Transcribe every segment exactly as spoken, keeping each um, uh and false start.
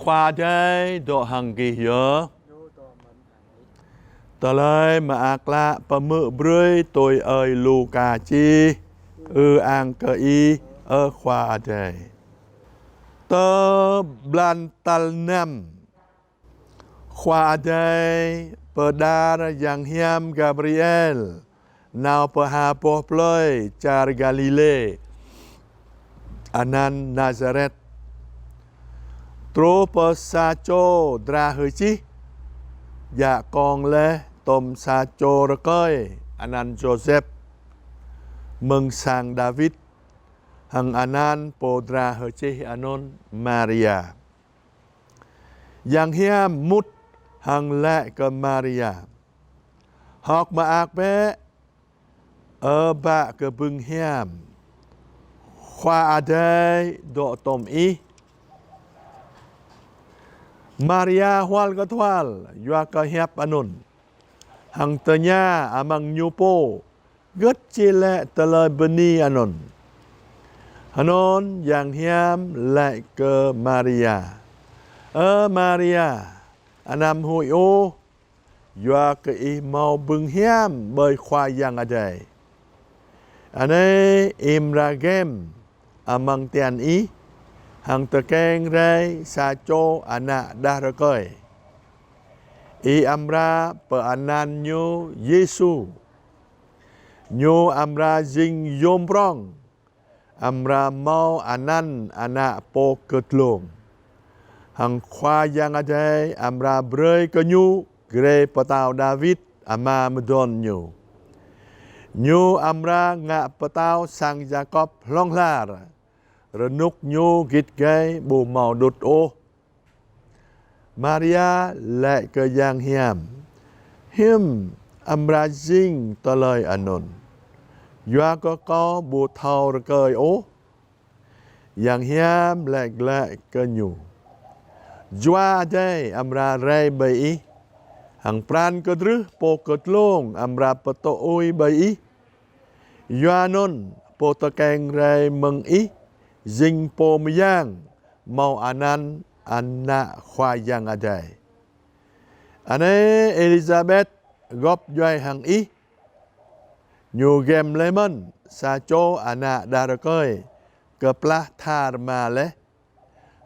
Khua Adai dŏ hăng gih yơh. Tơlơi Mơak Klă pơhmư̆ brơi tui ơi Luka čih. Ư-ang kơ Ih, ơ Khua Adai. Tơ blan tal năm, Khua Adai pơđar yang hiam Gabriel nao pơ ha boh plơi čar Galilê, anăn Nazaret, truh pơ sa čô dra hơčih, djă kông laih tôm sa čô rơkơi, anăn Yôsep, mơ̆ng sang Dawid, hăng anăn pô dra hơčih anŭn Maria. Yang hiam mŭt hăng laĭ kơ Maria: Hơ̆k mơak bĕ, ơ bă kơ bưng hiam, Khua Adai dŏ tôm ih. Maria hual kơtual yua kơ hiăp anŭn, hăng tơña amăng ñu pô hơget či laĭ tơlơi bơni anŭn. Anŭn yang hiam laĭ kơ Maria: Ơ Maria, anăm huĭ ôh, yua kơ ih hmâo bưng hiam ƀơi Khua Yang Adai. Anai ih amra gem amăng tian ih, hăng tơkeng rai sa čô ană đah rơkơi. Ih amra pơanăn ñu Yêsu. Ñu amra jing yôm prong, amra hmâo anăn Ană Pô Kơtlông. Hăng Khua Yang Adai amra brơi kơ ñu grê pơtao Dawid ama mơdon ñu. Ñu amra ngă pơtao sang Yakôb hlŏng lar, rơnŭk ñu git gai ƀu hmâo đŭt ôh. Maria laĭ kơ yang hiam: Hiư̆m amra jing tơlơi anŭn, yua kơ kâo ƀu thâo rơkơi ôh? Yang hiam laĭ glaĭ kơ ñu: Jua Adai amra rai ƀơi ih, hăng pran kơdrưh Pô Kơtlông amra pơtŭ ƀơi ih. Yua anŭn pô tơkeng rai mơ̆ng ih jing pô mơyang, hmâo anăn Ană Khua Yang Adai. Anai Êlisabet gŏp djuai hăng ih, ñu gem laih mơ̆n sa čô ană đah rơkơi kơplah tha rơma laih.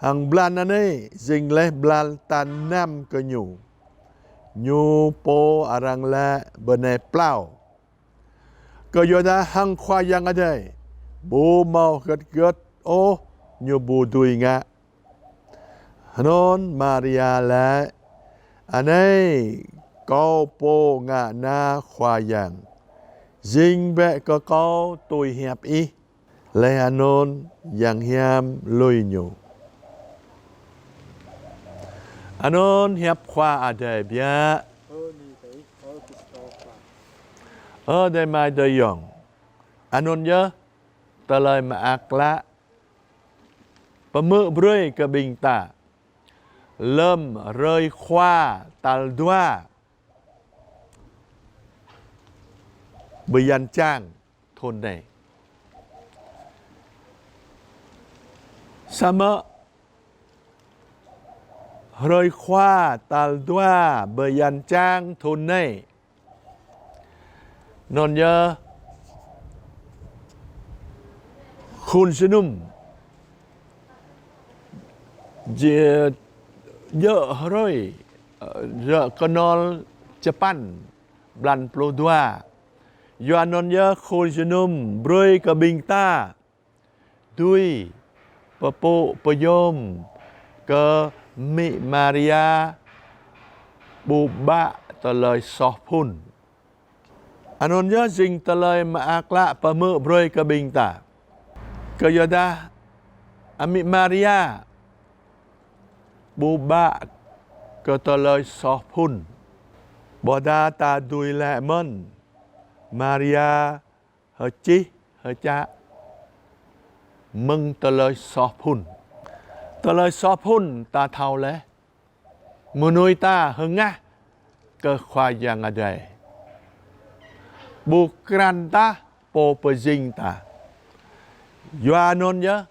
Hăng blan anai jing laih blan tal năm kơ ñu. Ñu pô arăng laĭ bơnai plao. Kơ yua dah hăng Khua Yang Adai ƀu hmâo hơget hơget ôh ñu ƀu dưi ngă. Anŭn Maria laĭ: Anai kâo pô ngă na Khua Yang, jing bĕ kơ kâo tui hiăp ih. Laih anŭn yang hiam lui ñu. Anŭn hiăp Khua Adai biă. Ơ adơi amai ayŏng, anŭn yơh tơlơi mơak klă pơhmư̆ brơi kơ ƀing ta lơ̆m hrơi Khua tal dua bơyan čang thŭn anai. Samơ̆ hrơi Khua tal dua bơyan čang thŭn anai, anŭn yơh khul jơnum djơ̆ hrơi, djơ̆ kơnol čơpăn blan pluh dua. Yua anŭn yơh khul jơnum brơi kơ ƀing ta dưi pơpŭ pơyom kơ Amĭ Maria ƀu bă tơlơi soh phŭn. Anŭn yơh jing tơlơi mơak klă pơhmư̆ brơi kơ ƀing ta. Kơ yua dah Amĭ Maria ƀu bă kơ tơlơi soh phŭn, ƀôdah ta dưi laĭ mơ̆n Maria hơčih hơčă mơ̆ng tơlơi soh phŭn. Tơlơi soh phŭn ta thâo laih. Mơnuih ta hơngah kơ Khua Yang Adai. Ƀu krăn tah pô pơjing ta. Yua anŭn yơh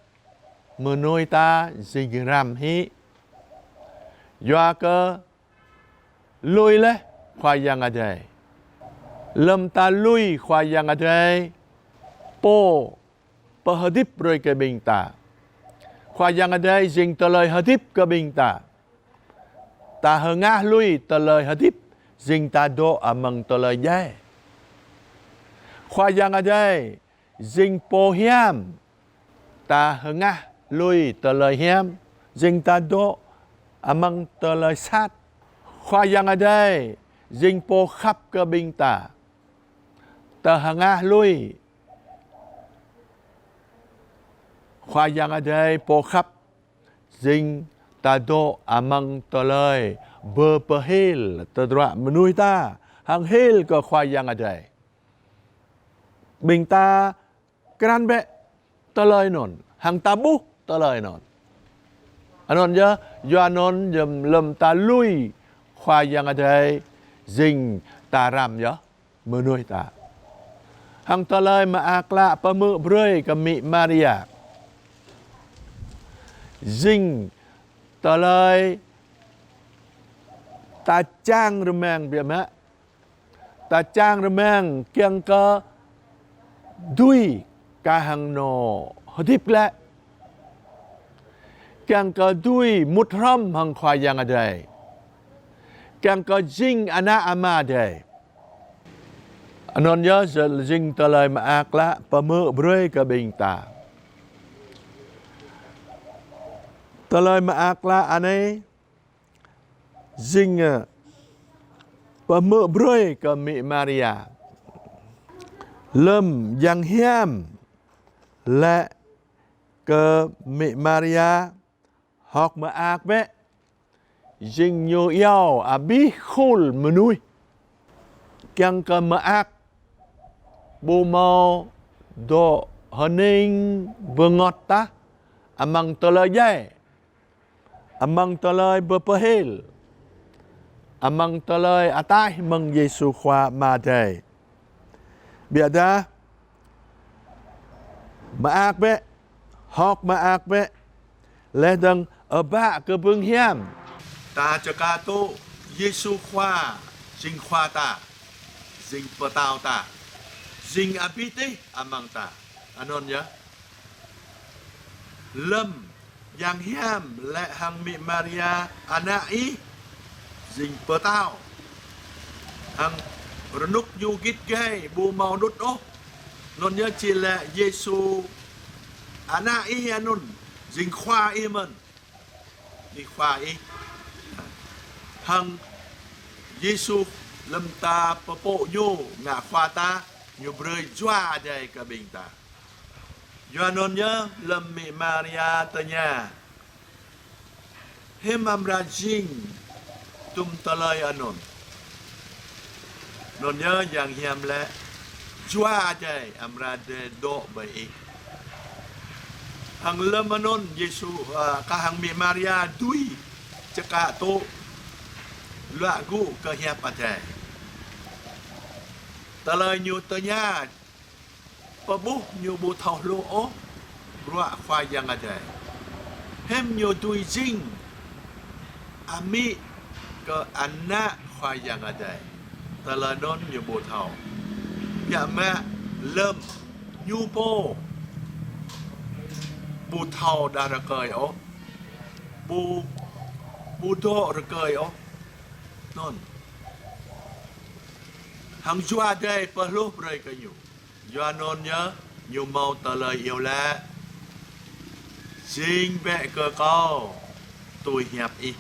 mơnuih ta jing răm hĭ. Yua kơ lui laih Khua Yang Adai. Lơ̆m ta lui Khua Yang Adai, Pô pơhơdip brơi kơ ƀing ta. Khua Yang Adai jing tơlơi hơdip kơ ƀing ta. Ta hơngah lui tơlơi hơdip, jing ta dŏ amăng tơlơi djai. Khua Yang Adai jing Pô hiam. Ta hơngah lui tơlơi hiam, jing ta dŏ amăng tơlơi sat. Khua Yang Adai jing Pô khăp kơ ƀing ta. Ta hơngah lui Khua Yang Adai Pô khăp, jing ta dŏ amăng tơlơi pơpơhil tơdruă mơnuih ta, hăng hil kơ Khua Yang Adai. Ƀing ta krăn bĕ tơlơi anŭn, hăng ta ƀuh tơlơi anŭn. Anŭn yơh, yua anŭn yơh lơ̆m ta lui Khua Yang Adai, jing ta răm yơh mơnuih ta. Hăng tơlơi mơak klă pơhmư̆ brơi kơ Mĭ Maria, jing tơlơi ta čang rơmang biă mă. Ta čang rơmang kiăng kơ dưi kah hăng nô hơdip glaĭ. Kiăng kơ dưi mŭt hrŏm hăng Khua Yang Adai. Kiăng kơ jing ană Ama Adai. Anŭn yơh jing tơlơi mơak klă pơhmư̆ brơi kơ ƀing ta. Tơlơi mơak klă anai jing, ơ, pơhmư̆ brơi kơ Mĭ Maria. Lơ̆m Yang Hiam laĭ kơ Mĭ Maria: Hơ̆k mơak bĕ, jing ñu iâu abih khul mơnuih. Kiăng kơ mơak ƀu hmâo dŏ hơning bơngơ̆t tah amăng tơlơi djai, amăng tơlơi pơpơhil, amăng tơlơi ataih mơ̆ng Yêsu Khua Ama Adai. Biă dah, mơak bĕ, hơ̆k mơak bĕ, laih dơ̆ng ơbă kơ bưng hiam. Ta čơkă tŭ Yêsu Khua jing Khua ta, jing Pơtao ta, jing abih tih amăng ta. Anŭn yơh. Lơ̆m Yang Hiam laĭ hăng Mĭ Maria: Ană ih jing pơtao, hăng rơnŭk ñu git gai ƀu hmâo đŭt ôh. Anŭn yơh či laĭ Yêsu: Ană ih anŭn jing khua ih mơ̆n. Jing khua ih. Hăng Yêsu lơ̆m ta pơpŭ ñu ngă Khua ta, ñu brơi Jua Adai kơ ƀing ta. Yua anŭn yơh lơ̆m Mĭ Maria tơña: Hiư̆m amra jing tum tơlơi anŭn? Anŭn yơh Yang Hiam laĭ: Jua Adai amra dŏ ƀơi ih. Hăng lơ̆m anŭn Yêsu, ơ, kah hăng Mĭ Maria dưi čơkă tŭ luă gŭ kơ hiăp Adai. Tơlơi ñu tơña pơƀuh ñu ƀu thâo hluh ôh bruă Khua Yang Adai. Hiư̆m ñu dưi jing amĭ kơ ană Khua Yang Adai. Tơlơi anŭn ñu ƀu thâo. Biă mă lơ̆m ñu pô ƀu thâo đah rơkơi ôh. Ƀu, ƀu dŏ rơkơi ôh. Anŭn. Hăng Jua Adai pơhluh brơi kơ ñu. Yua anŭn yơh, ñu hmâo tơlơi iâu laĭ: Jing bĕ kơ kâo tui hiăp ih.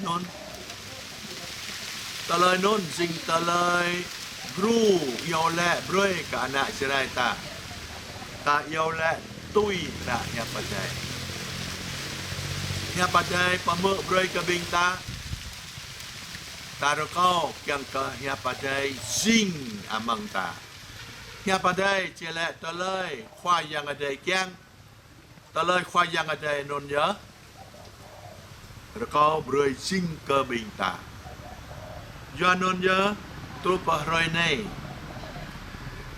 Anŭn. Tơlơi anŭn jing tơlơi gru iâu laĭ brơi kơ ană Jrai ta. Ta iâu laĭ tui ană hiăp Adai. Hiăp Adai pơhmư̆ brơi kơ ƀing ta. Ta rơkâo kiăng kơ hiăp Adai jing amăng ta. Hiăp Adai či laĭ tơlơi Khua Yang Adai kiăng. Tơlơi Khua Yang Adai anŭn yơh rơkâo brơi jing kơ ƀing ta. Yua anŭn yơh, truh pơ hrơi anai,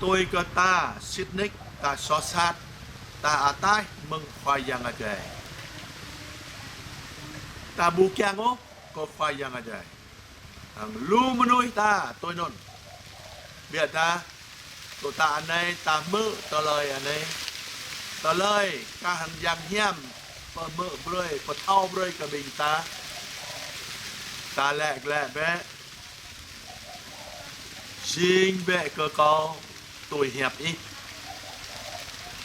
tui kơ ta sĭt nik, ta soh sat, ta ataih mơ̆ng Khua Yang Adai. Ta ƀu kiăng ôh kơ Khua Yang Adai. Hăng lu mơnuih ta tui anŭn. Biă ta, tơ ta anai ta hmư̆ tơlơi anai. Tơlơi kah hăng yang hiam pơhmư̆ brơi, pơthâo brơi kơ ƀing ta. Ta laĭ glaĭ bĕ. Jing bĕ kơ kâo tui hiăp ih.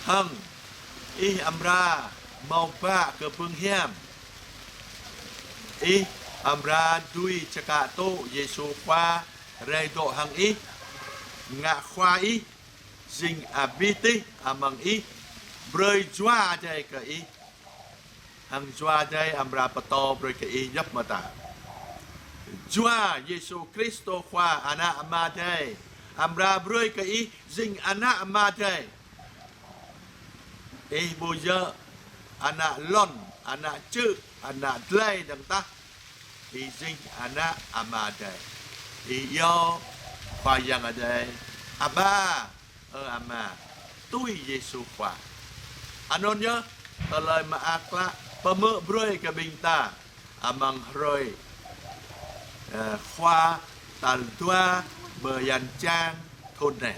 Hăng ih amra hmâo bă kơ bưng hiam. Ih amra dưi čơkă tŭ Yêsu Khua rai dŏ hăng ih, ngă Khua ih jing abih tih amăng ih, brơi Jua Adai kơ ih. Hăng Jua Adai amra pơtô brơi kơ ih djŏp mơta. Jua Yêsu Kristô Khua Ană Ama Adai amra brơi kơ ih jing ană Ama Adai. Ih ƀu djơ̆ ană lŏn, ană čư̆, ană dlai dơ̆ng tah. Ih jing ană Ama Adai. Ih iâu Khua Yang Adai Aba, ơ Ama, tui Yêsu Khua. Anŭn yơh tơlơi mơak klă pơhmư̆ brơi kơ ƀing ta amăng hrơi, ơ, Khua tal dua bơyan čang thŭn anai.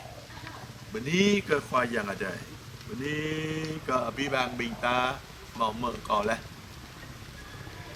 Bơni kơ Khua Yang Adai. Bơni kơ abih bang ƀing ta hmâo hmư̆ kâo laih.